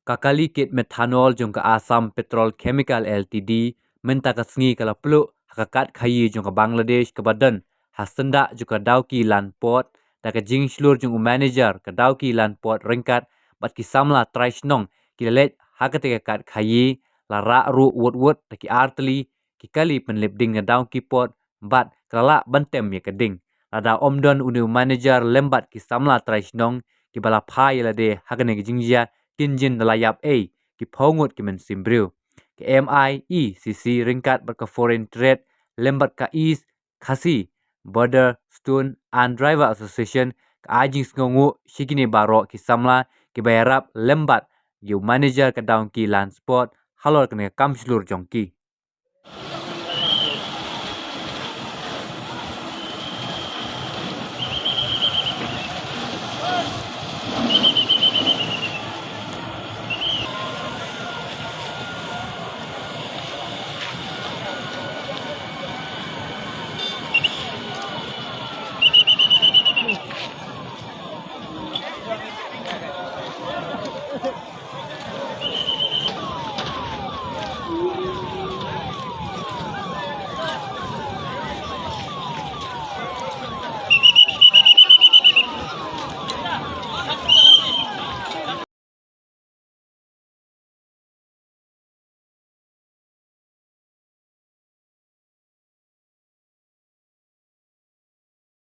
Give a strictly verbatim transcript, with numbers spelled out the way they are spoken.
Ka kali kit methanol jong ka Assam Petrochemical Limited mynta ka sngi ka la pluh ha ka kad khaïi jong ka Bangladesh kaba don ha syndah jong ka Dawki Land Port, da ka jingshlur jong u manager ka Dawki Land Port ryngkat bad ki samla trai shnong ki la leit ha kata ka kad khaïi. La rah ruh wut wut da ki artylli ki kali pynlip ding na Dawki Port bad ka la lah ban tem ïa ka ding. Lada ym don une u manager lem bad ki samla trai shnong kiba la phah ïa lade ha kane ka jingjia, kin jin da la ïap ei ki phew ngut ki mynsiem briew. Ka M I E C C ryngkat bad ka Foreign Trade lem bad ka East Khasi Border Student and Driver Association ka ai jingsngewnguh sha kine baroh ki samla kiba ïarap lem bad ïa u manager ka Dawki Land Port halor kane ka kam shlur jong ki.